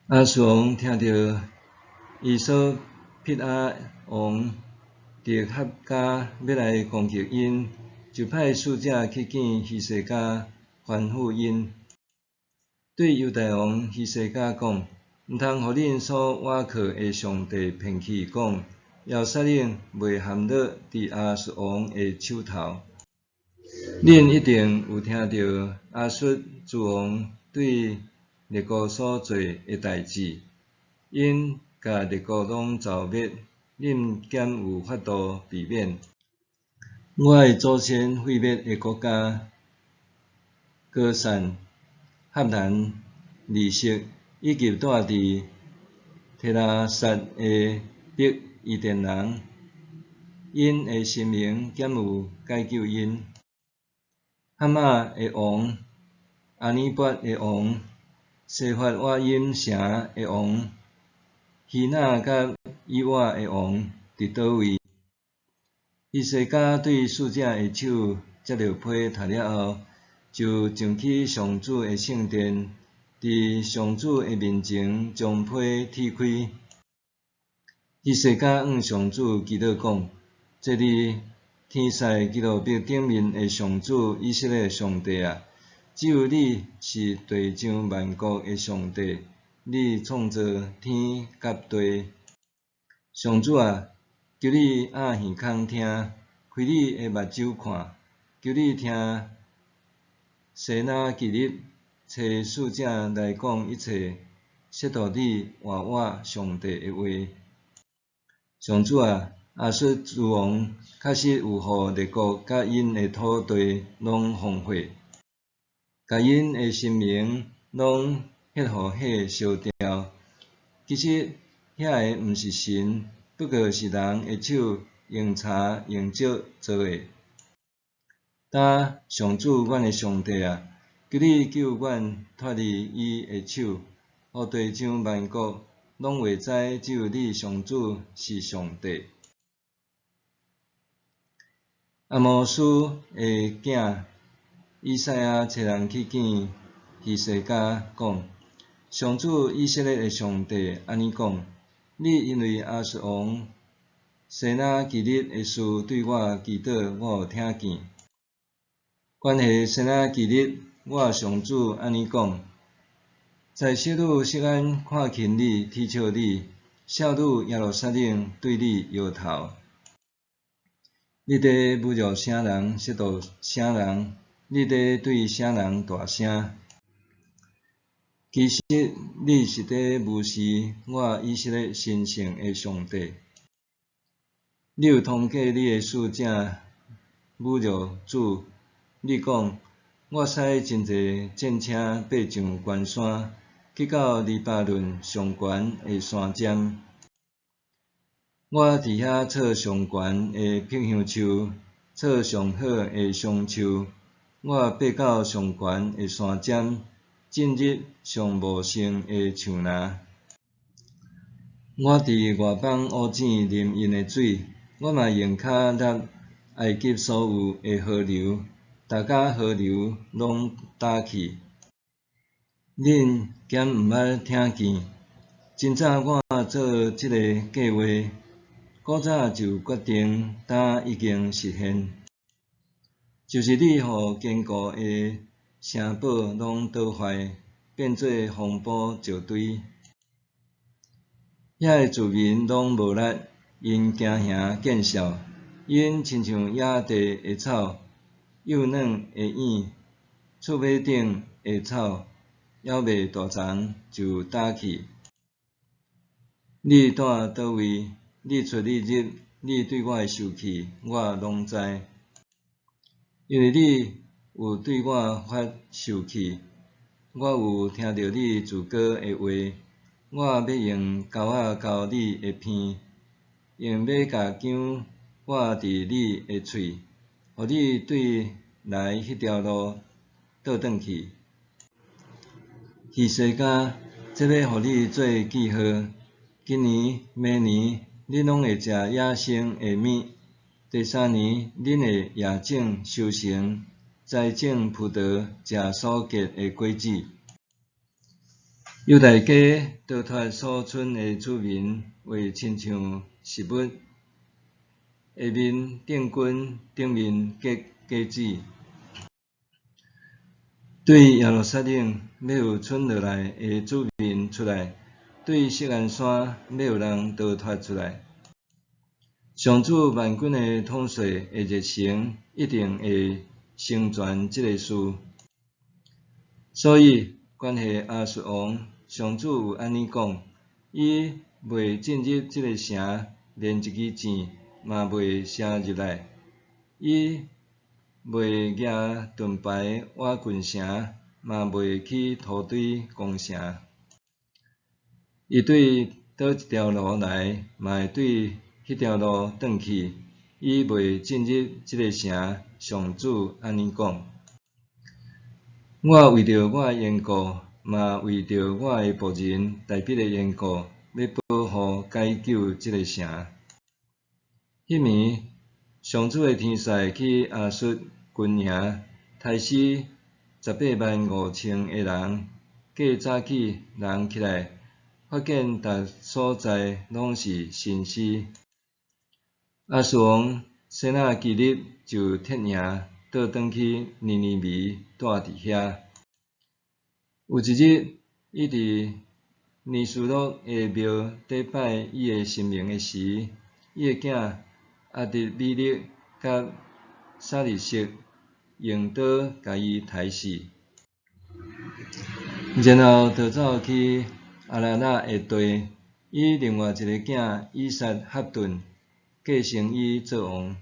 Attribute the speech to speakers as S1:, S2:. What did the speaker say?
S1: 亞述王聽著衣索比亞王提哈加欲來攻擊𪜶，就派使者去見希西家，吩咐𪜶對猶大王希西家講：毋通予恁所倚靠的上帝騙去，講耶路撒冷袂陷落佇亞述王的手頭。恁一定有聽著亞述諸王對列國所做的代誌，𪜶共列國攏蹧滅，恁敢有法度避免？我的祖先毀滅的國家，歌散、哈蘭、利色，以及住佇提拉撒的北伊甸人，𪜶的神明敢有解救𪜶？哈馬的王、亞尼拔的王、西法瓦音城的王、希那佮以瓦的王佇佗位？希西家對使者的手接著批讀了後，就上去上主的聖殿，佇上主的面前將批鐵開。希西家向上主祈禱講：坐佇天使基路伯頂面的上主以色列上帝啊，只有你是地上萬國的上帝，你創造天佮地。上主啊，求你掩耳孔聽，開你的目睭看，求你聽西拿基立差使者來講一切褻瀆你活活上帝的話。上主啊，亞述諸王確實有予列國佮𪜶的土地攏荒廢，共𪜶的神明攏彼予火燒掉。其實遐個毋是神，不過是人的手用柴用石做的。今上主阮的上帝啊，求你救阮脫離伊的手，予地上萬國攏會知只有你上主是上帝。亞摩斯的囝以賽亞差人去見希西家，講：上主以色列的上帝按呢講：你因為亞述王西拿基立的事對我祈禱，我有聽見。關係西拿基立，我上主按呢講：在少女錫安看輕你、恥笑你，少女耶路撒冷對你搖頭。你佇侮辱啥人，嫉妒啥人？你佇對啥人大聲？其實你是佇無視我以色列神聖的上帝。你有通過你的使者侮辱主。你講：我駛真濟戰車爬上懸山，去到黎巴嫩上懸的山尖。我佇遐採上懸的柏香樹，採上好的松樹。我爬到上懸的山尖，進入上茂盛的樹林。我佇外邦烏井啉𪜶的水，我嘛用跤踏埃及所有的河流，逐家河流攏焦去。恁敢毋捌聽見？真早我做這个計畫，古早就決定，今已經實現。就是你予堅固的城堡攏倒壞，變做荒埔石堆。遐的住民攏無力，𪜶驚嚇見笑，𪜶親像野地的草，幼嫩的葉，厝尾頂的草，猶未大叢就焦去。你住佗位？你出你入，你對我的受氣，我攏知。因為你有對我發受氣，我有聽著你自高的話，我欲用鈎仔鈎你的鼻，用馬甲鉗掛佇你的喙，予你對來彼條路倒轉去。希西家，這欲予你做記號。今年、明年，恁攏會食野生的物；第三年，恁會夜種收成，栽種葡萄，食所結的果子。猶大家逃脫所賰的子民會親像食物，下面釘根頂面結果子。對耶路撒冷欲有賰落來的子民出來，對錫安山欲有人逃脫出來。上主萬軍的統帥的熱誠一定會成全這个事。所以，關係亞述王，上主有按呢講：伊袂進入這个城，連一支箭嘛袂射入來。伊袂舉盾牌倚近城，嘛袂去塗堆攻城。伊對佗一條路來，嘛會對彼條路轉去。伊袂進入這个城，上主按呢講。我為著我的緣故，嘛為著我的僕人大衛的緣故，欲保護解救這个城。彼暝，上主的天使去亞述軍營，刣死185,000个人。過早起，人起來，發現逐所在攏是身屍。亞述王西拿基立就撤營，倒轉去尼尼微蹛佇遐。有一日，伊佇尼斯洛的廟底拜伊的神明的時，伊的囝阿得米勒佮撒勒色用刀共伊刣死，然後逃走去亞拉臘的地，以另外一个囝以撒哈頓繼承伊做王。